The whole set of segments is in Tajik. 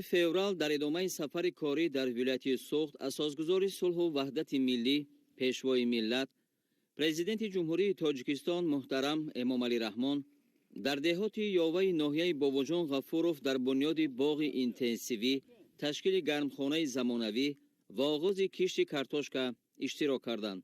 Феврал дар идомаи сафари корӣ дар вилояти Суғд асосгузори сулҳу ваҳдати миллӣ, Пешвои миллат, Президенти Ҷумҳурии Тоҷикистон муҳтарам Эмомалӣ Раҳмон дар деҳоти Ёваи ноҳияи Бобоҷон Ғафуров дар бунёди боғи интенсивӣ, ташкили гармхонаи замонавӣ ва оғози кишти картошка иштирок карданд.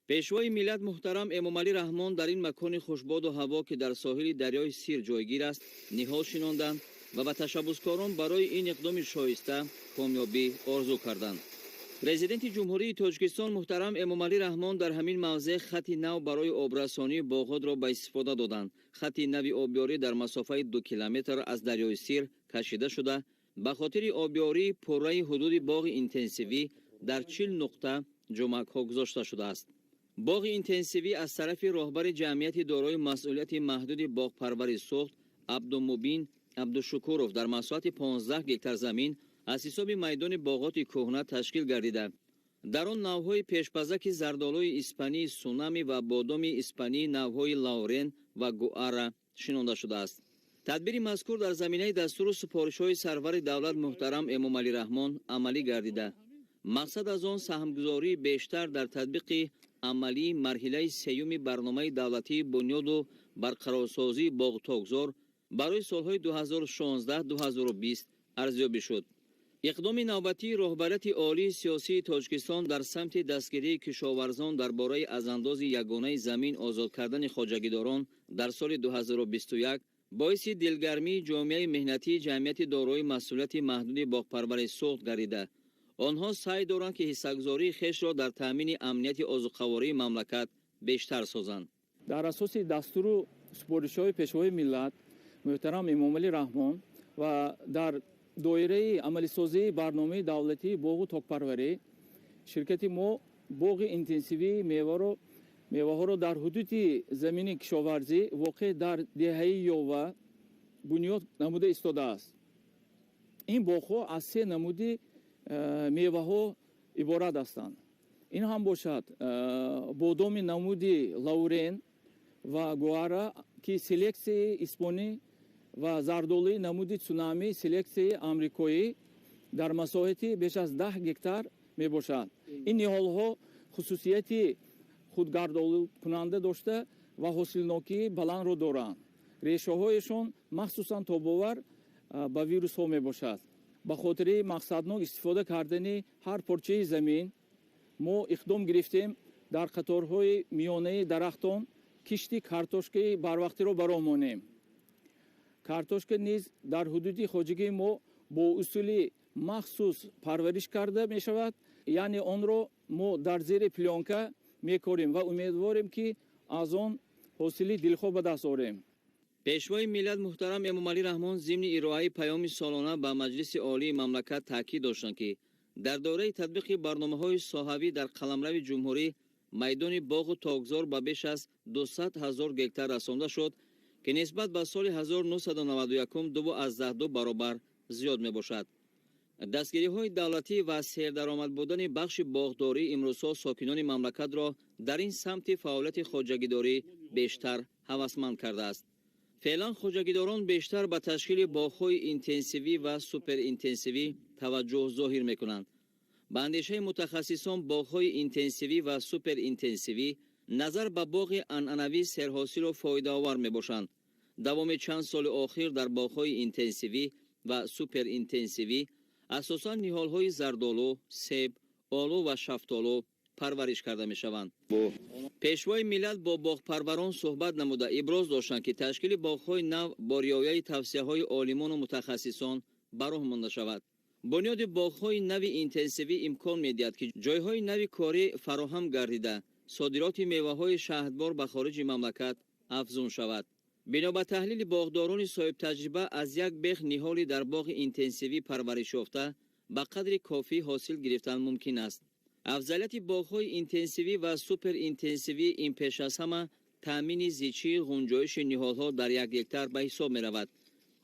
Пешвои миллат муҳтарам Эмомалӣ Раҳмон дар ин макони хушбоду ҳаво, ки дар соҳили дарёи Сир ҷойгир аст, ниҳол шинонданд ва ба ташаббускорон барои ин иқдоми шоиста комёбӣ орзу карданд. Президенти Ҷумҳурии Тоҷикистон муҳтарам Эмомалӣ Раҳмон дар ҳамин мавзеъ хати нав барои обрасонии боғотро ба истифода доданд. Хати нави обёрӣ дар масофаи 2 километр аз дарёи Сир кашида шуда, ба хотири обёрии пурраи ҳудуди боғи интенсивӣ дар 40 нуқта ҷумакҳо гузошта шудааст. Боғи интенсивӣ аз тарафи роҳбари ҷамъияти дорои масъулияти маҳдуди боғпарвари Суғд Абдумубин Абдушукуров дар масоҳати 15 гектар замин аз ҳисоби майдони боғоти кӯҳна ташкил гардида, дар он навъҳои пешпазаки зардолуи испании Сунами ва бодоми испании навъҳои Лаурен ва Гуара шинонда шудааст. Тадбири мазкур дар заминаи дастуру супоришҳои сарвари давлат муҳтарам Эмомалӣ Раҳмон амалӣ гардида, мақсад аз он саҳмгузории бештар дар татбиқи амалии марҳилаи сеюми барномаи давлатии бунёду барқарорсозии боғу токзор барои солҳои 2016-2020 арзёбӣ шуд. Иқдоми навбатии роҳбарияти олии сиёсии Тоҷикистон дар самти дастгирии кишоварзон дар бораи аз андози ягонаи замин озод кардани хоҷагидорон дар соли 2021 боиси дилгармии ҷомеаи меҳнатии ҷамъияти дорои масъулияти маҳдуди боғпарвари Суғд гардида, онҳо саъй доранд, ки ҳиссагузории хешро дар таъмини амнияти озуқавории мамлакат бештар созанд. Дар асоси дастуру супоришҳои Пешвои миллат муҳтарам Эмомалӣ Раҳмон ва дар доираи амалисозии барномаи давлатии боғу токпарварӣ ширкати мо боғи интенсивии меваро меваҳоро дар ҳудуди замини кишоварзӣ, воқеъ дар деҳаи Ёва, бунёд намуда истодааст. Ин боғҳо аз се намуди меваҳо иборат ҳастанд. Ин ҳам бошад бодоми намуди Лаурен ва Гуара, ки селексияи испонӣ, ва зардолуи намуди Цунами, селексияи амрикоӣ, дар масоҳати беш аз 10 гектар мебошад. Ин ниҳолҳо хусусияти худгардолудкунанда дошта ва ҳосилнокии баландро доранд. Решаҳояшон махсусан тобовар ба вирусҳо мебошад. Ба хотири мақсаднок истифода кардани ҳар порчаи замин мо иқдом гирифтем, дар қаторҳои миёнаи дарахтон кишти картошкаи барвақтиро ба роҳ монем. Картошка низ дар ҳудуди хоҷагии мо бо усули махсус парвариш карда мешавад, яъне онро мо дар зери плёнка мекорем ва умедворем, ки аз он ҳосили дилхоҳ ба даст орем. Пешвои миллат муҳтарам Эмомалӣ Раҳмон зимни ироаи паёми солона ба Маҷлиси Олии мамлакат таъкид доштанд, ки дар доираи татбиқи барномаҳои соҳавӣ дар қаламрави ҷумҳурӣ майдони боғу токзор ба беш аз 200 ҳазор гектар расонда шуд, ки нисбат ба соли 1991 2,2 баробар зиёд мебошад. Дастгириҳои давлатӣ ва сердаромад будани бахши боғдорӣ имрӯзҳо сокинони мамлакатро дар ин самти фаъолияти хоҷагидорӣ бештар ҳавасманд кардааст. Феълан хоҷагидорон бештар ба ташкили боғҳои интенсивӣ ва суперинтенсивӣ таваҷҷӯҳ зоҳир мекунанд. Ба андешаи мутахассисон, боғҳои интенсивӣ ва суперинтенсивӣ назар ба боғи анъанавӣ серҳосилу фоидаовар мебошанд. Давоми чанд соли охир дар боғҳои интенсивӣ ва суперинтенсивӣ асосан ниҳолҳои зардолу, себ, олу ва шафтолу парвариш карда мешаванд. Пешвои миллат бо боғпарварон суҳбат намуда, иброз доштанд, ки ташкили боғҳои нав бо риояи тавсияҳои олимону мутахассисон ба роҳ монда шавад. Бунёди боғҳои нави интенсивӣ имкон медиҳад, ки ҷойҳои нави корӣ фароҳам гардида, содироти меваҳои шаҳдбор ба хориҷи мамлакат афзун шавад. Бино ба таҳлили боғдорони соҳибтаҷриба, аз як бех ниҳоли дар боғи интенсивӣ парваришёфта ба қадри кофӣ ҳосил гирифтан мумкин аст. Афзалияти боғҳои интенсивӣ ва суперинтенсивӣ ин пеш аз ҳама таъмини зичии ғунҷоиши ниҳолҳо дар 1 гектар ба ҳисоб меравад.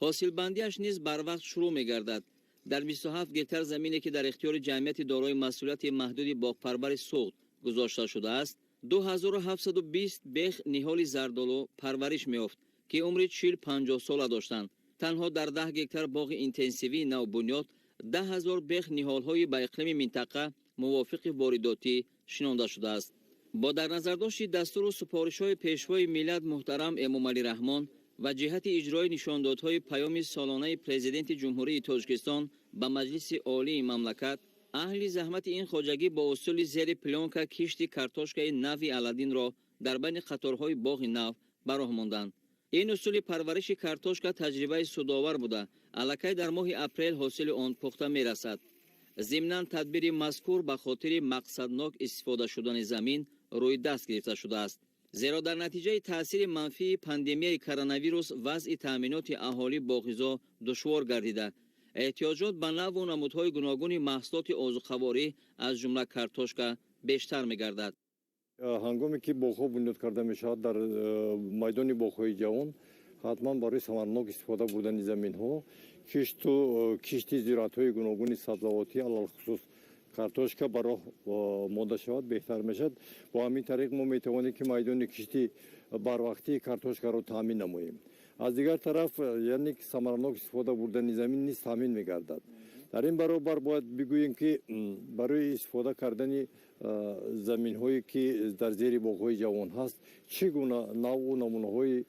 Ҳосилбандиаш низ барвақт шурӯъ мегардад. Дар 27 гектар замине, ки дар ихтиёри ҷамъияти дорои масъулияти маҳдуди боғпарвари Суғд гузошта шудааст, 2720 бех ниҳоли зардолу парвариш меёфт, ки умри 40-50 сола доштанд. Танҳо дар 10 гектар боғи интенсивии навбунёд 10 000 бех ниҳолҳои ба иқлими минтақа мувофиқи воридотӣ шинонда шудааст. Бо дар назардошти дастуру супоришҳои Пешвои миллат муҳтарам Эмомалӣ Раҳмон ва ҷиҳати иҷрои нишондодҳои Паёми солонаи Президенти Ҷумҳурии Тоҷикистон ба Маҷлиси Олии мамлакат, аҳли заҳмати ин хоҷагӣ бо усули зери плёнка кишти картошкаи нави Аладдинро дар байни қаторҳои боғи нав ба роҳ монданд. Ин усули парвариши картошка таҷрибаи судовар буда, аллакай дар моҳи апрел ҳосили он пухта мерасад. Зимнан, тадбири мазкур ба хотири мақсаднок истифода шудани замин рӯи даст гирифта шудааст, зеро дар натиҷаи таъсири манфии пандемияи коронавирус вазъи таъминоти аҳолӣ бо ғизо душвор гардида, эҳтиёҷот ба навъу намудҳои гуногуни маҳсулоти озуқаворӣ, аз ҷумла картошка, бештар мегардад. Ҳангоме ки боғҳо бунёд карда мешавад дар майдони боғҳои ҷавон, ҳатман барои самарнок истифода бурдани заминҳо кишту кишти зироатҳои гуногуни сабзавотӣ, алалхусус картошка, ба роҳ монда шавад, беҳтар мешавад. Бо ҳамин тариқ мо метавонем, ки майдони кишти барвақтии картошкаро таъмин намоем. Аз дигар тараф, яъне самаранок истифода бурдани замин низ таъмин мегардад. Дар ин баробар бояд бигӯем, ки барои истифода кардани заминҳое, ки дар зери боғҳои ҷавон ҳаст, чӣ гуна навъу намунаҳои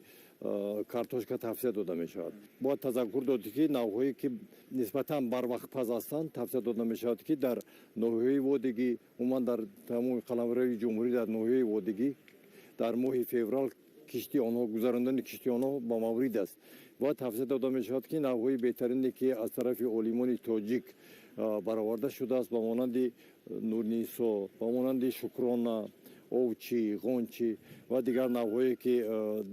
картошка тавсия дода мешавад? Бояд тазаккур дод, ки навъҳое, ки нисбатан барвақтпаз ҳастанд, тавсия дода мешавад, ки дар ноҳияи Водигӣ, умуман дар тамоми қаламрави ҷумҳурӣ, дар ноҳияи Водигӣ дар моҳи феврал кишти онҳо, гузарондани кишти онҳо ба маврид аст. Бояд тавсия дода мешавад, ки навъҳои беҳтарине, ки аз тарафи олимони тоҷик бароварда шудааст, ба монанди Нурнисо, ба монанди Шукрона, Овчӣ, Ғончӣ ва дигар навъҳое, ки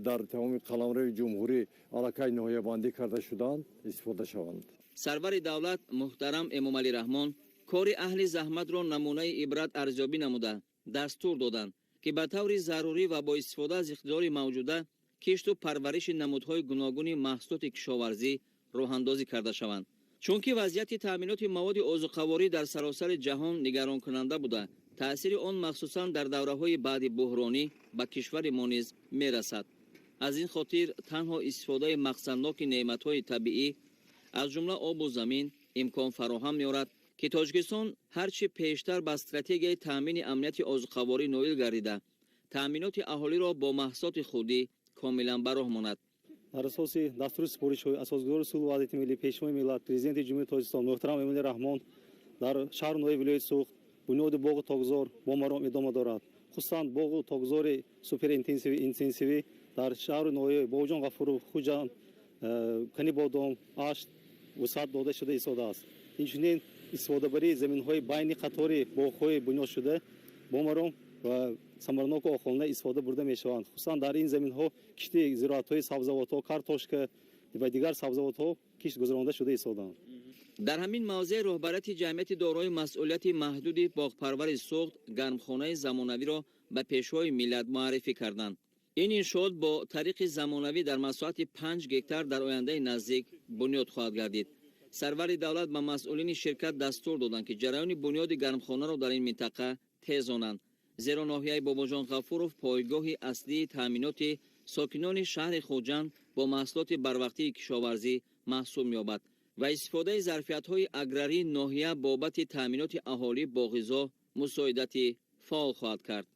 дар тамоми қаламрави ҷумҳурӣ аллакай ноҳиябандӣ карда шудаанд, истифода шаванд. Сарвари давлат муҳтарам Эмомалӣ Раҳмон кори аҳли заҳматро намунаи ибрат арзёбӣ намуда, дастур доданд, ки ба таври зарурӣ ва бо истифода аз иқтидори мавҷуда кишту парвариши намудҳои гуногуни маҳсулоти кишоварзӣ роҳандозӣ карда шаванд, чунки вазъияти таъминоти маводи озуқаворӣ дар саросари ҷаҳон нигаронкунанда буда, таъсири он махсусан дар давраҳои баъди буҳронӣ ба кишвари мо низ мерасад. Аз ин хотир танҳо истифодаи мақсадноки неъматҳои табиӣ, аз ҷумла обу замин, имкон фароҳам меорад, ки Тоҷикистон ҳарчи пештар ба стратегияи таъмини амнияти озуқаворӣ ноил гардида, таъминоти аҳолиро бо маҳсулоти худӣ комилан ба роҳ монад. Дар асоси дастури супоришҳои Асосгузори сулҳу ваҳдати миллӣ, Пешвои миллат, Президенти Ҷумҳурии Тоҷикистон муҳтарам Эмомалӣ Раҳмон дар шаҳру ноҳияи вилояти Суғд бунёди боғу токзор бо маром идома дорад. Хусусан боғу токзори суперинтенсивӣ, интенсивӣ дар шаҳру ноҳияи Бобоҷон Ғафуров, Хуҷанд, Канибодом, Ашт вусъат дода шуда истодааст. Инчунин истифодабарии заминҳои байни қатори боғҳои бунёдшуда бо маром ва самараноку оқилона истифода бурда мешаванд. Хусусан дар ин заминҳо кишти зироатҳои сабзавотҳо, картошка ва дигар сабзавотҳо кишт гузаронда шуда истодаанд. Дар ҳамин мавзеъ роҳбарияти ҷамъияти дорои масъулияти маҳдуди Боғпарвари Суғд гармхонаи замонавиро ба Пешвои миллат муаррифӣ карданд. Ин иншоот бо тариқи замонавӣ дар масоҳати 5 гектар дар ояндаи наздик бунёд хоҳад гардид. Сарвари давлат ба масъулини ширкат дастур доданд, ки ҷараёни бунёди гармхонаро дар ин минтақа тезонанд, зеро ноҳияи Бобоҷон Ғафуров пойгоҳи аслии таъминоти сокинони шаҳри Хуҷанд бо маҳсулоти барвақтии кишоварзӣ маҳсуб меёбад ва истифодаи зарфиятҳои аграрии ноҳия бобати таъминоти аҳолӣ бо ғизо мусоидати фаъол хоҳад кард.